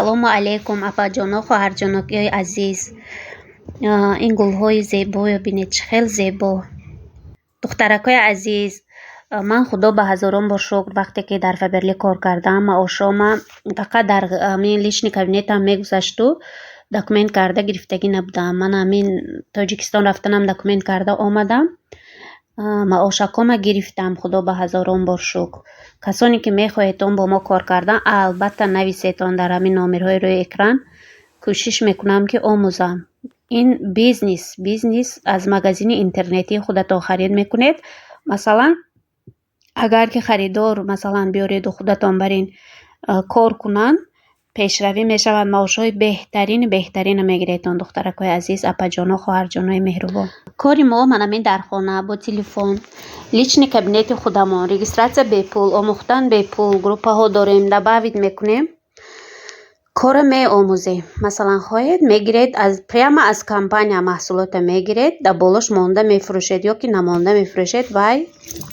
Салому алейкум, апаҷоно, хоҳарҷонокиҳои азиз. Ин гулҳои зебоё бинед, чӣ хел зебо. Духтаракҳои азиз, ман худо ба ҳазорон бор шукр, вақте ки дар Фаберлик кор кардам, маошома фақат дар ҳамин личный кабинетам мегузашту документ карда гирифтагӣ набудам. Ман ҳамин Тоҷикистон рафтанам документ карда омадам. Маошакома гирифтам, худо ба ҳазорон бор шукр. Касоне ки мехоҳедон бо мо кор кардан, албатта нависетон дар ҳамин номерҳои рӯи экран. Кӯшиш мекунам, ки омӯзам. Ин бизнес, бизнес аз магазини интернетии худатон харид мекунед. Масалан, агар ки харидор, масалан, биёреду худатон бар ин кор кунанд, пешравӣ мешавад, маошҳои беҳтарини беҳтаринро мегиредон, духтаракҳои азиз, апаҷоно, хоҳарҷонои меҳрубон. Кори мо манамин дар хона бо телефон, личный кабинети худамон, регистрация бепул, омӯхтан бепул, группаҳо дорем, добавить мекунем, корро меомӯзем. Масалан, хоҳед, мегиред аз прямо аз компания маҳсулотро мегиред, дар болош монда мефурӯшед ё ки намонда мефурӯшед, вай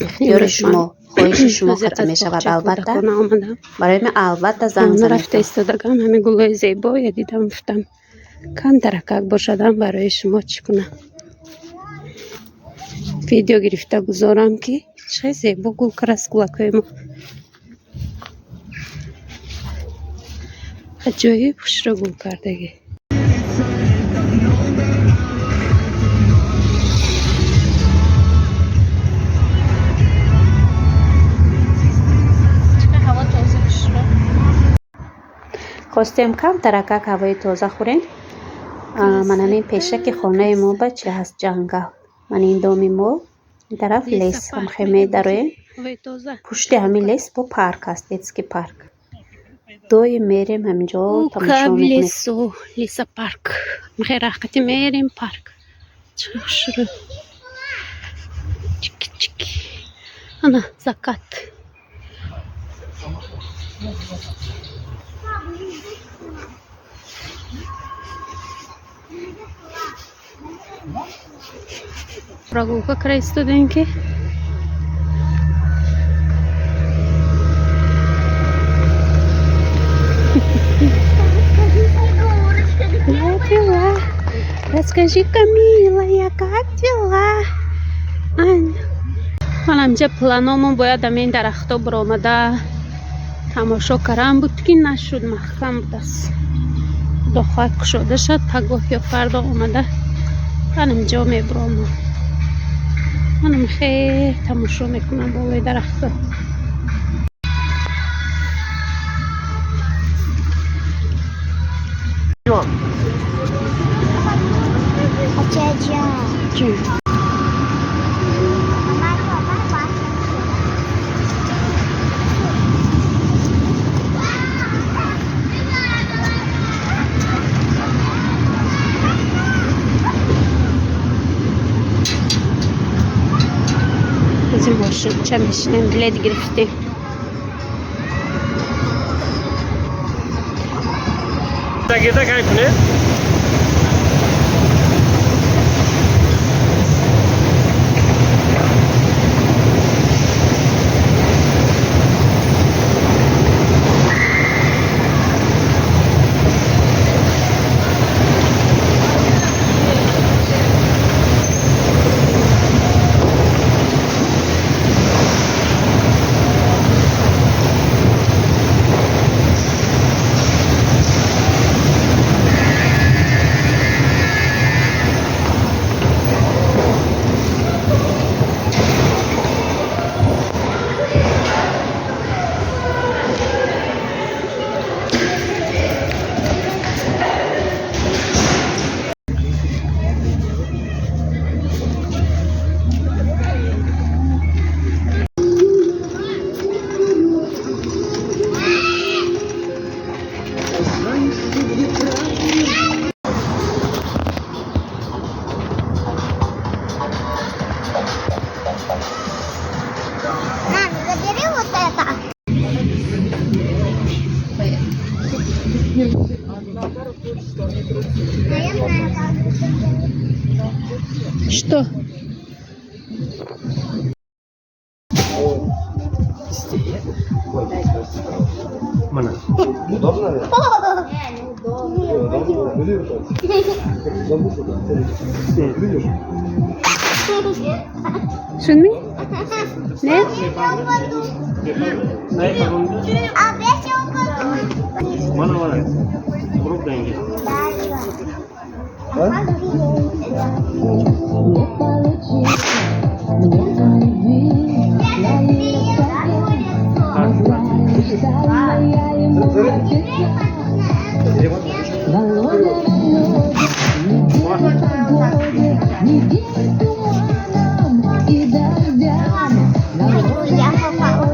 ихтиёри шумо, хоҳиши шумо Ҳозир қатъ аз мешавад. боғча Албатта, кӯдакона омадам. барои ман албатта занг Хона занед. рафта истодагам, ҳамин гулҳои зебое дидам, гуфтам, камтаракак бошадам, барои шумо чӣ кунам, видео гирифта гузорам, ки чӣ зебо гул караст гулакҳои мо, аҷоиб хушрӯ гул кардагӣ. Ҳаво тоза, хушрӯ. Хостем камтаракак ҳавои тоза хӯрем. Ман ҳамин пешаки хонаи мо ба чи ҳаст, ҷангал. Ман ин доми мо, ин тараф лес, ҳамхе медароем. Ҳавои тоза. Пушти ҳамин лес бо парк аст, детский парк. Доим мерем ҳаминҷо, тамошо в мекунем. лесу, лесопарк. Мехе рахати мерем парк, чӣ хушрӯ, чики чики, ана закат. Прогулка карда истодем, ки как дела? Расскажи-ка, милая, как дела? Ань. Ман ҳамҷа планомон бояд ҳамин дарахто биромада тамошо карам буд, ки нашуд, маҳкам будааст. Худо хоҳад, кушода шад, пагоҳ ё фардо омада ҳанамҷо мебиромам, манам хеле тамошо мекунам болои дарахто. 姐姐，妈妈，爸爸。 Аз ин мошинча мешинем, билет гирифтем. Гирда кай кунед? Мам, забери вот это. А я знаю, как это делать. Что? Мана. Удобно ли? Бери вот так. Забудь сюда. Видишь? Шунми? Не? А весь упаду. Мана, мана. Крупненький. А? Не получится мне твоей любви. Я не но знаешь, стала я ему петля. Володя, Володя, не верь погоде, не верь туманам и дождям. Володя, Я попала,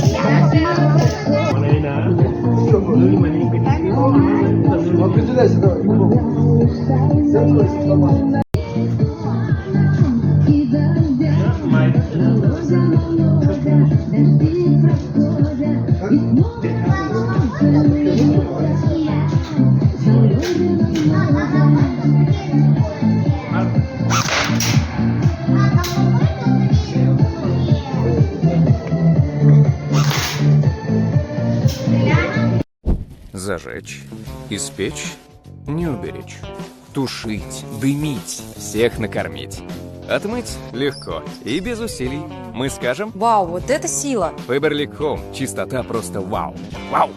я попала. Мана ина. Ну, определяйся, давай. знаешь, стала я и дождям. Володя, Володя, дожди проходят, и снова солнце улыбнется. Володя, Володя. Зажечь, испечь, не уберечь. Тушить, дымить, всех накормить. Отмыть легко и без усилий. Мы скажем: Вау, вот это сила! Faberlic Home. Чистота просто вау. Вау!